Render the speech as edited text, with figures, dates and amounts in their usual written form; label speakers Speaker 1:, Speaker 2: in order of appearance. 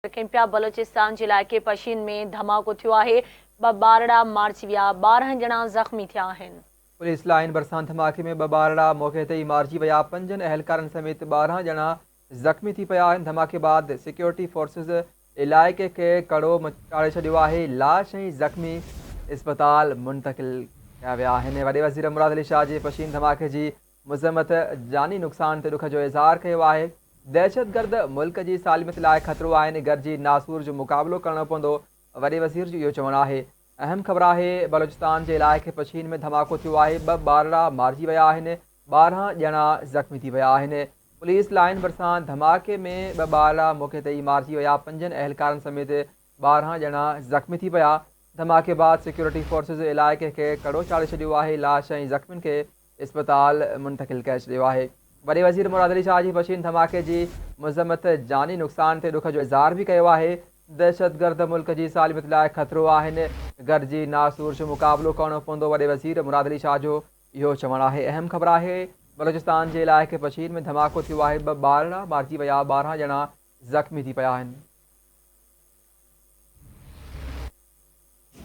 Speaker 1: رکين پيا، بلوچستان جي علائقي پشين ۾ ڌماڪو ٿيو آهي، ٻه ٻارڙا مارجي ويا، 12 ڄڻا زخمي ٿيا آهن.
Speaker 2: پوليس لائين ڀرسان ڌماڪي ۾ ٻه ٻارڙا موقعي تي ئي مارجي ويا، پنجن اهلڪارن سميت 12 ڄڻا زخمي ٿي پيا آهن، ڌماڪي بعد سيڪيورٽي فورسز علائقي کي ڪڙو چاڙهي ڇڏيو آهي، لاش ۽ زخمي اسپتال منتقل ڪيا ويا آهن، وڏي وزير مراد علي شاهه جي پشين ڌماڪي جي مذمت جاني نقصان تي ڏک جو اظهار ڪيو آهي، دهشتگرد ملڪ جي سالميت لاء خطرو آهن، گڏجي ناسور جو مقابلو ڪرڻو پوندو، وڏي وزير جو اهو چوڻ آهي. اهم خبر آهي بلوچستان جي علائقي پشين ۾ ڌماڪو ٿيو آهي، ٻه ٻارڙا مارجي ويا آهن، 12 ڄڻا زخمي ٿي ويا آهن، پوليس لائين ڀرسان ڌماڪي ۾ ٻه ٻارڙا موقعي تي ئي مارجي ويا، پنجن اهلڪارن سميت 12 ڄڻا زخمي ٿي پيا، ڌماڪي بعد سيڪيورٽي فورسز علائقي کي ڪڙو چاڙهي ڇڏيو آهي، لاش ۽ زخمين کي اسپتال منتقل ڪري ڇڏيو آهي. وڏي وزير مراد علي شاهه جي پشين ڌماڪي جي مذمت، جاني نقصان تي ڏک جو اظهار به ڪيو آهي، دهشتگرد ملڪ جي سالميت لاء خطرو آهن، گڏجي ناسور جو مقابلو ڪرڻو پوندو، وڏي وزير مراد علي شاهه جو اهو چوڻ آهي. اهم خبر آهي بلوچستان جي علائقي پشين ۾ ڌماڪو ٿيو آهي، ٻه ٻارڙا مارجي ويا، 12 ڄڻا زخمي ٿي پيا آهن.